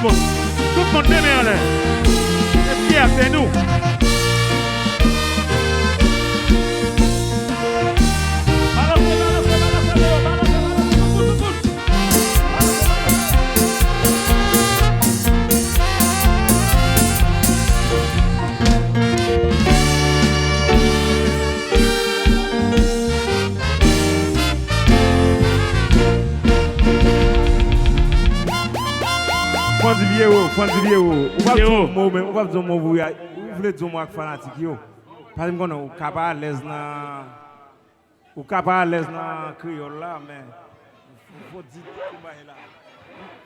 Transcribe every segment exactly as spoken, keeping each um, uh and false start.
Bon, tout moun de men anlè. Se fyète nou. Balanse, balanse, balanse, balanse, balanse, tout, tout, tout. Fò di Pyero, fò di Pyero. Ou p ap di yon mo, men ou p ap di yon mo pou ou vle di yon mo ak fanatik yo. Paske m konnen ou ka pa alèz nan, ou ka pa alèz nan kreyòl la, men fò di tout bagay la.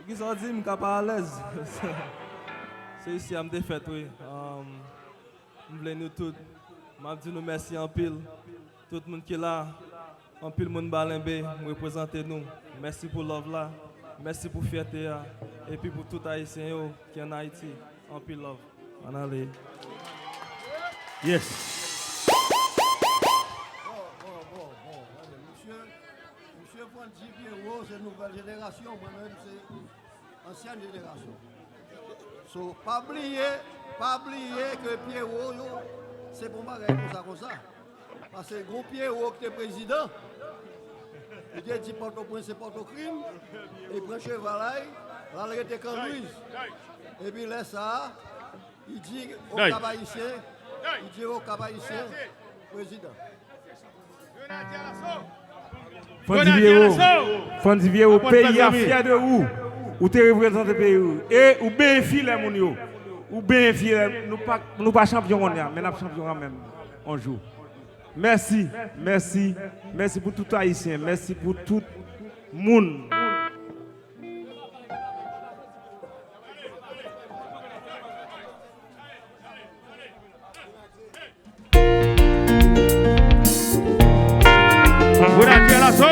Kisa w di, m ka pa alèz? Se isi a m te fèt, wi. Um, M vle nou tout. M ap di nou mèsi anpil. Tout moun ki la, anpil moun ba lenbe, m reprezante nou. Mèsi pou love la. Mèsi pou fyète a. Epi pou tout Ayisyen yo ki ann Ayiti. Anpil love. Ann ale. Yes. Bon, bon, bon, bon. Gade, misye, misye Frandy Pierrot, se nouvèl jenerasyon. Mwen menm, se ansyèn jenerasyon. So, pa bliye, pa bliye ke Pyero yo, se bon bagay konsa, konsa. Paske gon Pyero ki te prezidan, li te di Pòtoprens se Pòtokrim, li pran cheval la, l al rete Kanlwiz. Epi lè sa a, li di Okap Ayisyen, li di Okap Ayisyen, prezidan. Frandy Pierrot, Frandy Pierrot, peyi a fyè de ou. Ou te reprezante peyi ou. E ou benyen fyè moun yo. Ou benyen fyè, nou pa, nou pa chanpyon kounye a, men n ap chanpyon kanmenm, yon jou. Mèsi, mèsi, mèsi pou tout Ayisyen, mèsi pou tout moun. Grenadye Laso!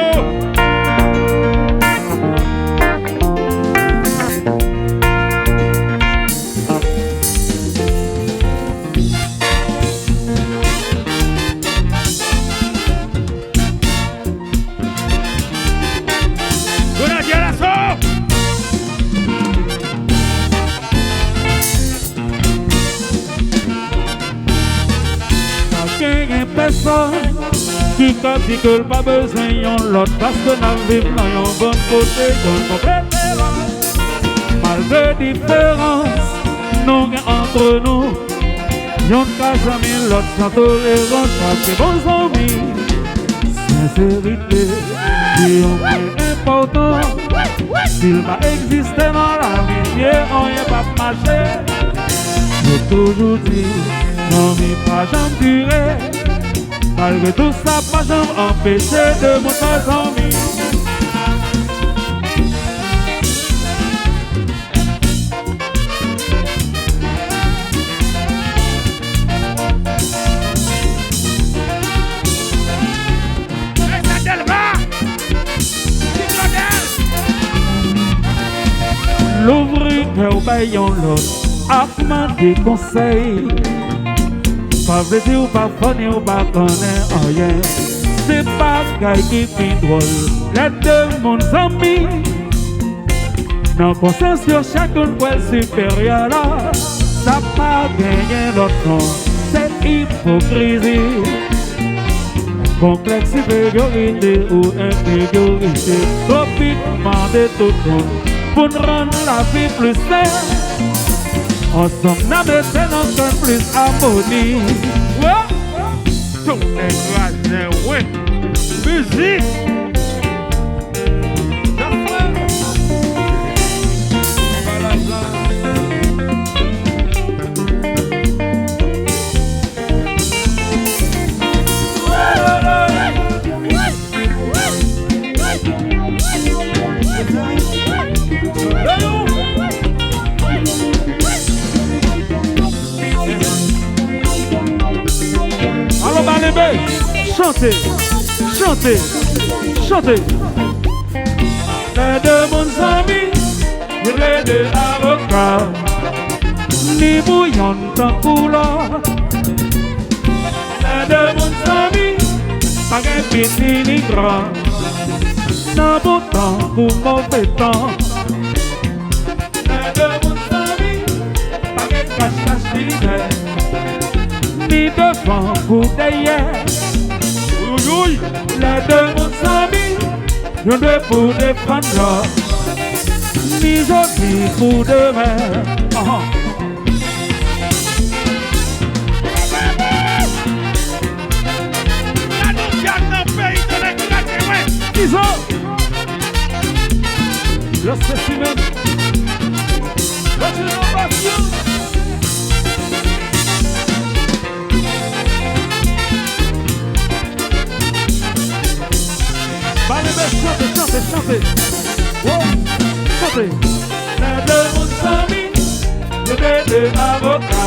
Grenadye Laso! Pa genyen pèsòn ki ka di ke l pa bezwen yon lòt, paske n ap viv nan yon bon kote, yon bon preferans. Malgre diferans nou gen antre nou, youn ka zanmi lòt san tolerans, paske bon zanmi, senserite, se yon pwen enpòtan. Si l pa egziste nan lavi, byen anyen p ap mache. Yo toujou di, zanmi pa janm dire. Malgre tou sa, pa janm anpeche de moun pa zanmi. Louvri kè w bay yon lòt ak mande konsèy. Pa vle di w pa fò ni w pa konnen anyen. Se bagay ki pi dwòl lè de moun zanmi. Nan konsyans yo, chak youn kwè l siperyè la. Sa pa genyen lòt non, se ipokrizi. Konplèks siperyorite ou enferyorite, twopik mande tout moun pou n rann lavi plis sen. Ansanm n a mete nan kè n plis amoni. Tounen kraze, wi. Mizik! Alò, ba lenbe, chante, chante, chante. Lè de moun zanmi, rele de avoka, ni pou yonn tankou lòt. Lè de moun zanmi, pa gen piti ni gran, nan bon tan kou move tan. Lè de moun kach kach li fè. Ni devan kou dèyè. Wouyouy. Lè de moun zanmi, youn dwe pou defann lòt. Ni jodi pou demen. Ahan. Gade yon gad nan peyi, tande kraze, wi. Izo. Yo spesimen. Yo di nou pasyans. Ba Lenbe chante, chante, chante. Wow, chante. Lè de moun zanmi, yo de de avoka.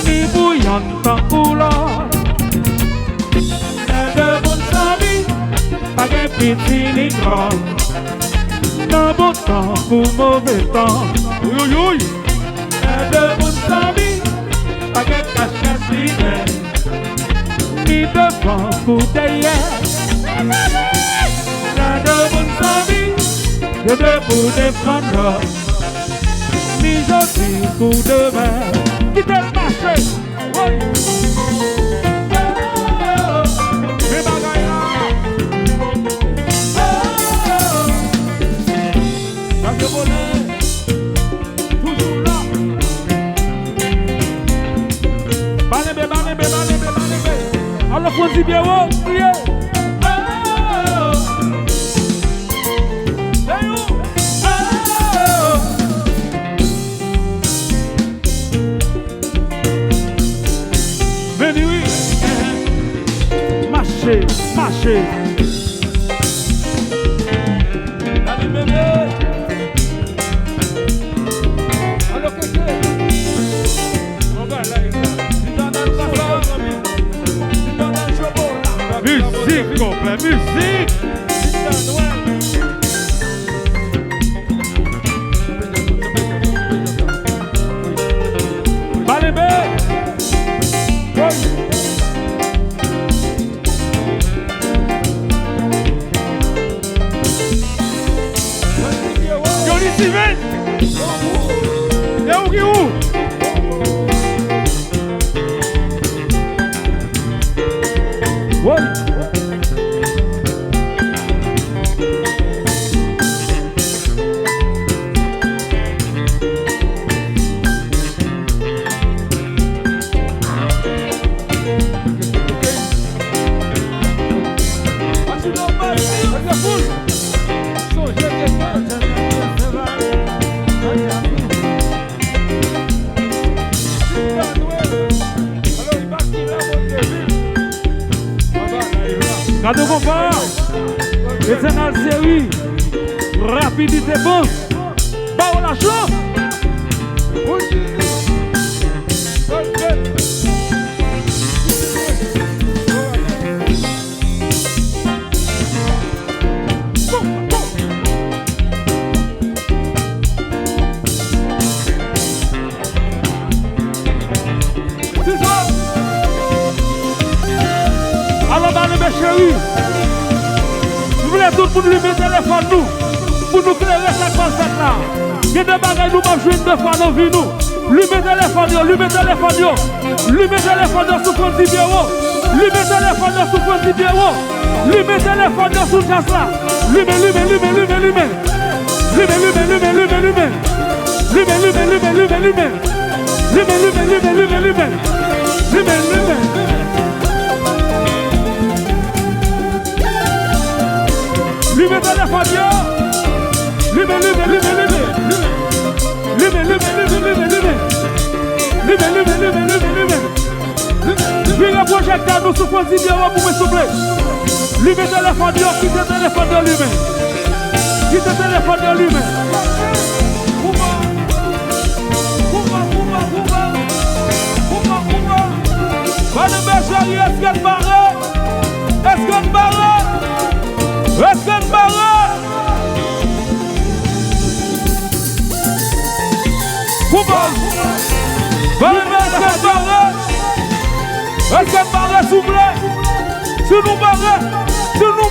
Ni pou yonn tankou lòt. Lè de moun zanmi, pa gen piti ni gròt. Nan bon tan kou move tan. Wouyouy. Lè de moun zanmi, pa gen kach kach li fè. Ni devan kou dèyè. Lè de moun zanmi, yo de pou defann lòt. Ni jodi kou demen. Kite l mache. Woy. Men bagay la. Gade bonè. Toujou la. Ba Lenbe, ba Lenbe, ba Lenbe, ba Lenbe. Alò, Frandy Pierrot, kriye. Vini wi. Mache, mache. Dale, bebe. Alo, keke. Bon bagay la, Eva. Ti Donald Papa. Ti Donald Jobo. Mizik, konpè, mizik. Ti Donald. Ba Lenbe. Woy. Johnny Steven. E ou ki ou? Woy. Gade konpa. Etènèl seri. Rapidite bon. Ba yo lajan. Alò, ba Lenbe cheri. M vle tout moun limen telefòn nou pou nou klere sa k pral fèt la. Gen de bagay nou p ap jwenn de fwa nan vi nou. Limen telefòn yo, limen telefòn yo. Limen telefòn yo sou Frandy Pierrot. Limen telefòn yo sou Frandy Pierrot. Limen telefòn yo sou djaz la. Limen, limen, limen, limen, limen. Limen, limen, limen, limen, limen. Limen, limen, limen, limen, limen. Limen, limen, limen, limen, limen. Limen, limen. Limen telefòn yo. Limen, limen, limen, limen. Limen, limen, limen, limen, limen. Limen, limen, limen, limen, limen. Vire pwojèktè nou sou Frandy Pierrot pou mwen, souple. Limen telefòn yo, kite telefòn yo limen. Kite telefòn yo limen. Kouman? Kouman, kouman, kouman? Kouman, kouman? Ba Lenbe cheri, èske n pare? Èske n pare? Èske n pare? Kouman? Ba Lenbe, èske n pare? Èske n pare, souple? Si nou pare, si nou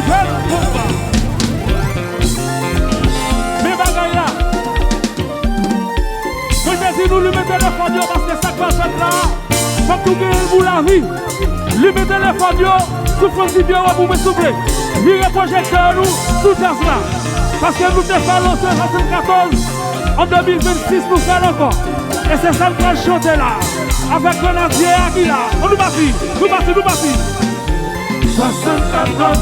nouvèl konba. Men bagay la. Mwen te di nou limen telefòn yo paske sa k pral fèt la, fòk nou genyen l pou lavi. Limen telefòn yo sou Francky Pierrot pou mwen souple. Vire pwojektè nou sou djaz la. Paske nou te fè l an swasannkatòz, an de mil vennsis nou fè l ankò. E se sa n pral chante la. Avèk grenadye a ki la. An nou pati, nou pati, nou pati. Swasannkatòz,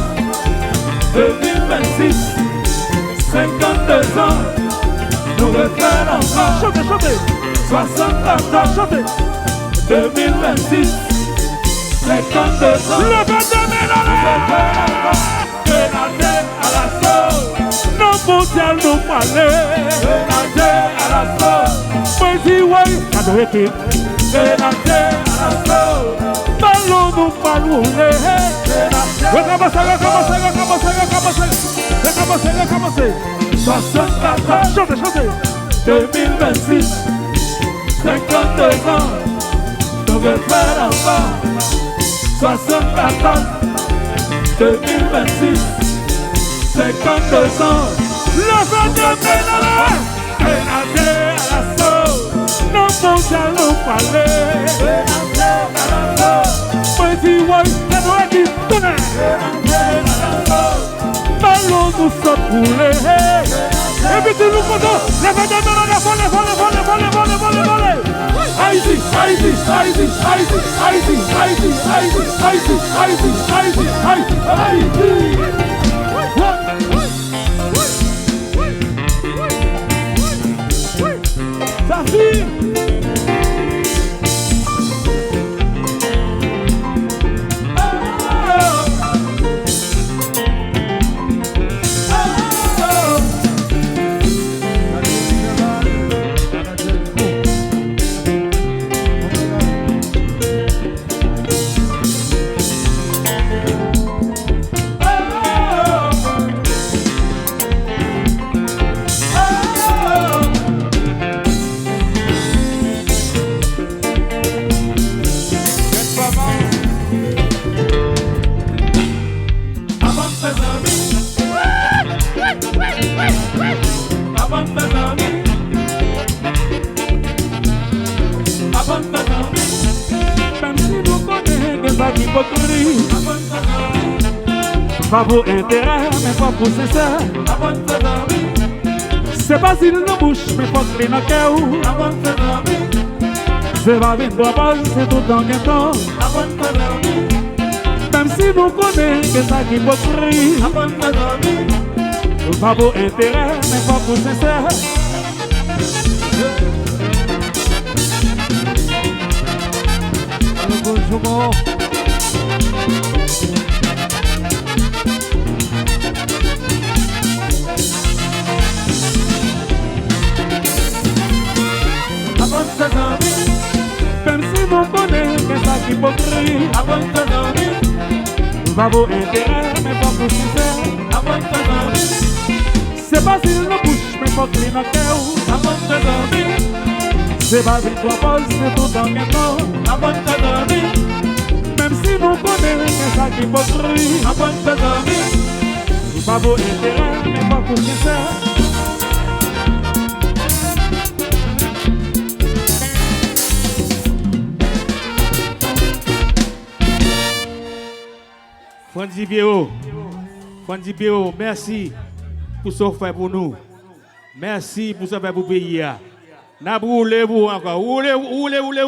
de mil vennsis, senkannde zan, nou refè l ankò. Chante, chante. Swasannkatòz, chante. De mil vennsis, senkannde zan. Leve de men anlè. Nou refè l ankò. Grenadye alaso. Nan mondyal nou prale. Grenadye alaso. Mwen di wi, sa dwe ekip. Grenadye alaso. Balon nou pral woule. Grenadye. Rekòmanse, rekòmanse, rekòmanse, rekòmanse. Rekòmanse, rekòmanse. Swasannkatòz. Chante, chante. De mil vennsis. Senkannde zan. Nou refè l ankò. Swasannkatòz. De mil vennsis. Senkannde zan. Leve de men anlè. Grenadye alaso. Nan mondyal nou prale. Grenadye alaso. Mwen di wi, sa dwe ekip tounen. Grenadye alaso. Balon nou sot woule. Epi di nou kontan. Leve de men anlè, vole, vole, vole. Ayiti, Ayiti, Ayiti, Ayiti. Sa fini. Aprann fè zanmi. Aprann fè zanmi. Aprann fè zanmi. Menm si nou konnen gen sa k ipokrit. Aprann fè zanmi. Pa pou enterè, men fòk ou sensè. Aprann fè zanmi. Se pa zil nan bouch, men fòk li nan kè w. Aprann fè zanmi. Se pa vin pran pòz, se toutan gen tan. Aprann fè zanmi. Menm si nou konnen gen sa k ipokrit. Aprann fè zanmi. Pa pou enterè, men fòk ou sensè. Alo, bonjou, bon. Aprann fè zanmi. Menm si nou konnen gen sa k ipokrit. Aprann fè zanmi. Pa pou enterè, men fòk ou sensè. Aprann fè zanmi. Se pa zil nan bouch, men fòk li nan kè w. Aprann fè zanmi. Se pa vin pran pòz, se toutan gen tan. Aprann fè zanmi. Menm si nou konnen gen sa k ipokrit. Aprann fè zanmi. Pa pou enterè, men fòk ou sensè. Francky Pierrot, Francky Pierrot, mèsi pou sa w fè pou nou. Mèsi pou sa w fè pou peyi a. N ap woule pou ou ankò. Woule, woule, woule.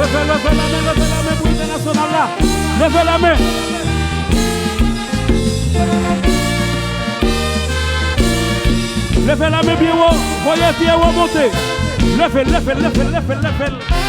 Leve, leve lamen, leve lamen pou entènasyonal la. Leve lamen. Leve lamen byen wo. Voye pye wo monte. Leve l, leve l, leve l, leve l, leve l.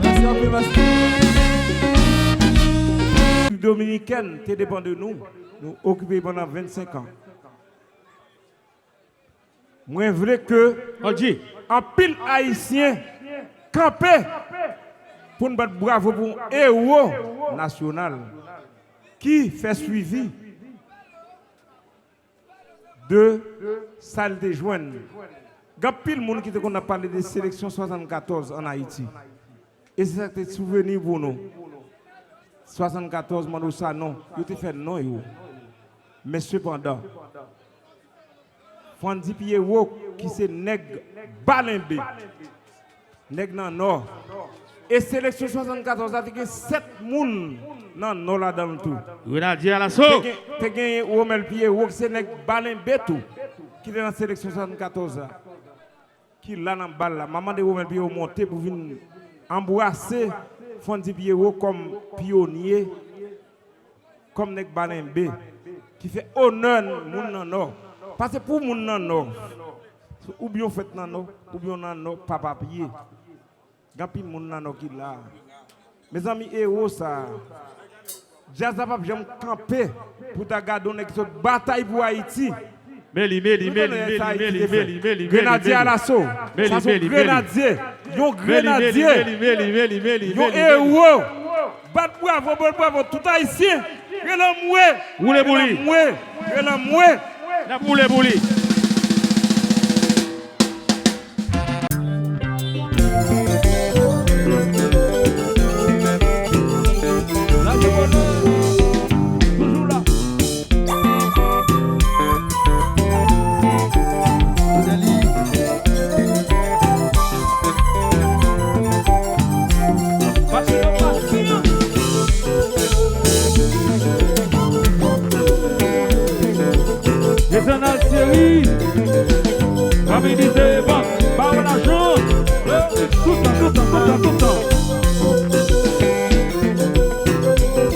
Mèsi anpil, mèsi. Dominikèn te depann de nou. Nou okipe pandan vennsenk an. Mwen vle ke anpil Ayisyen kanpe pou n bat bravo pou yon ewo nasyonal ki fè swivi de sa l te jwenn. Gen anpil moun ki te konn ap pale de seleksyon swasannkatòz ann Ayiti. E se sa k te souvni pou nou. Swasannkatòz, Mando Sanon, yo te fè non yo. Men sepandan, Frandy Pierrot, ki se nèg Balenbe, nèg nan Nò. E seleksyon swasannkatòz la te gen sèt moun nan Nò ladan l tou. Grenadye Alaso. Te gen, te gen Romel Pierrot, ki se nèg Balenbe tou, ki te nan seleksyon swasannkatòz la. Ki la nan bal la. M a mande Romel Pierrot monte pou vin anbrase Frandy Pierrot kòm pyonye, kòm nèg Balenbe, ki fè onè moun nan Nò. Paske pou moun nan Nò, oubyen w fèt nan Nò, oubyen w nan Nò pa papye. Gen anpil moun nan Nò ki la. Mezanmi, ewo sa a. Djaz la p ap janm kanpe pou ta gade yon nèg ki sot batay pou Ayiti. Meli, meli, meli, meli, meli, meli, meli, meli, Grenadye Alaso. Sa se yon grenadye. Yon grenadye. Yon ewo. Bat bravo, bat bravo, tout Ayisyen. Rele anmwe. Woule pou li. Rele anmwe. Rele anmwe. N ap woule pou li. Etènèl Thierry, Ramilite Evan, ba yo lajan. Toutan, toutan, toutan, toutan.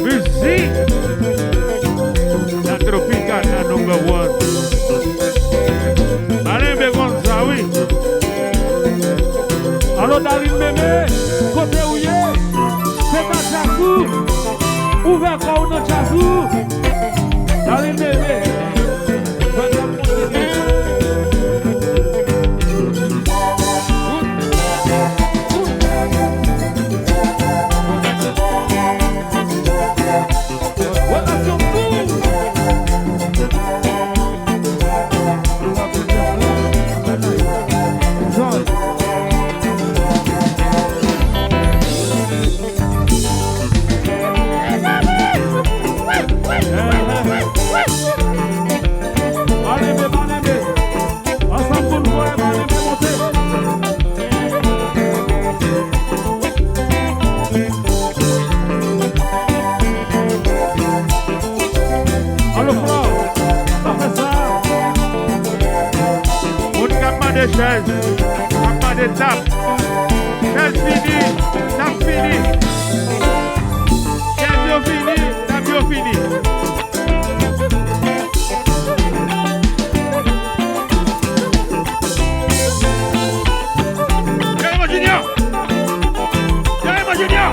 Mizik. La Tropicana number one. Balenbe konn sa, wi. Alo, Darline Mémé, kote ou ye? Se pa djaz ou. Ouvè kò w nan djaz ou. Darline Mémé. Rotasyon pou. Ansanm pou n voye Balenbe monte. Alo, Flò, pa fè sa. Moun k ap mande chèz, k ap mande tab. Chèz fini, tab fini. Chèz yo fini, tab yo fini. Jeremy Junior! Jeremy Junior!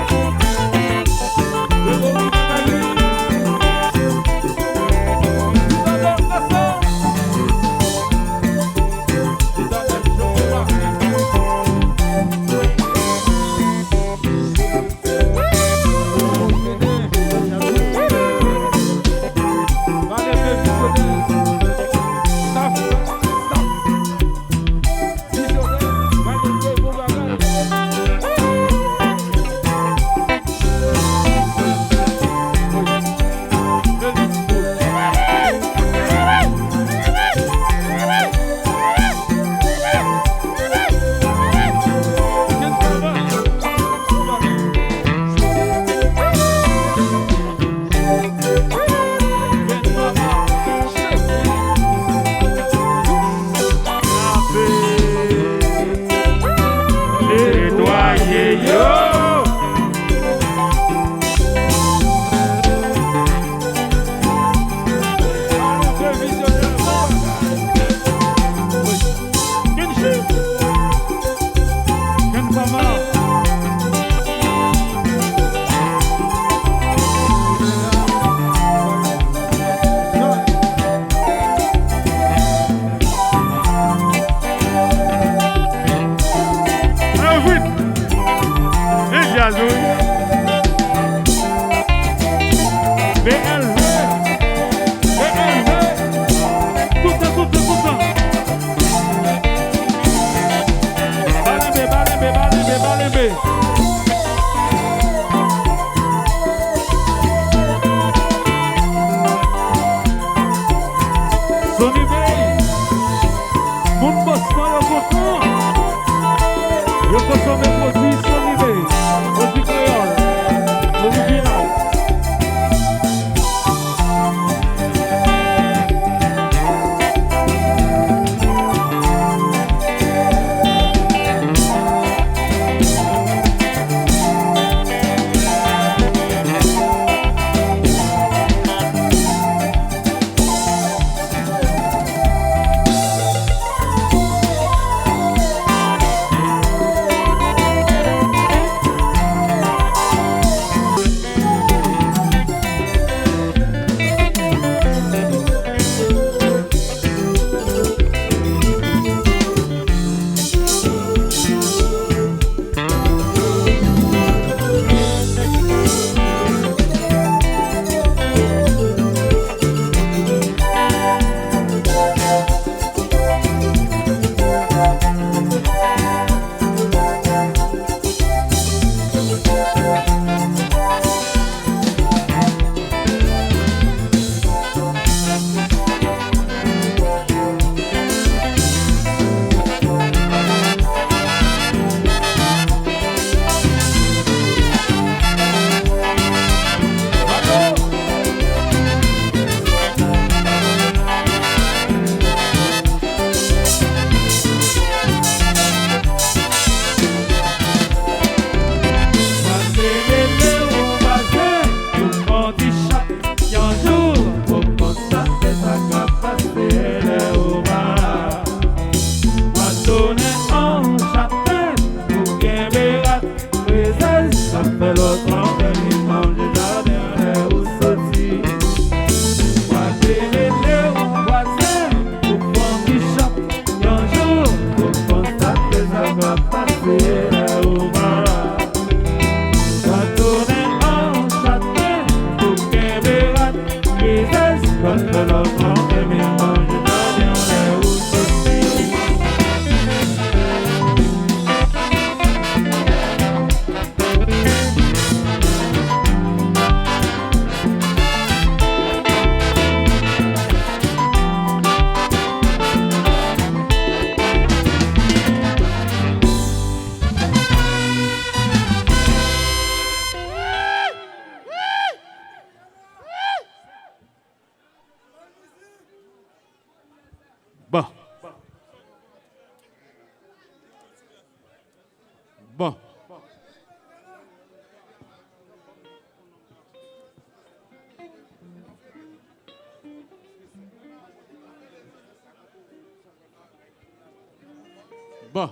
Bon.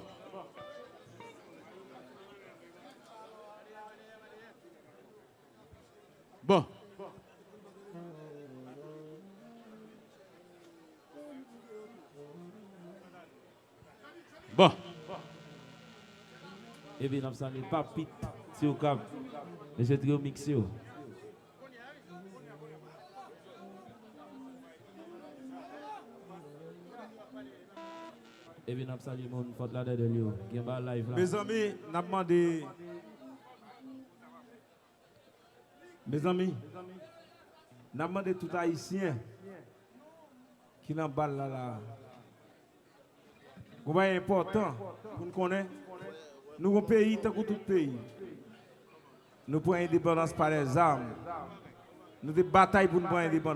Bon. Bon. Epi n ap salye Papit, Tio Kab, mesye Trio Mix yo. Epi n ap salye moun Fort Lauderdale yo, gen ba live la. Mezanmi, n ap mande Mezanmi, n ap mande tout Ayisyen ki nan bal la, la, gon bagay enpòtan pou n konnen. Nou gon peyi tankou tout peyi. Nou pran endepandans pa lèzam. Nou te batay pou n pran endepandans.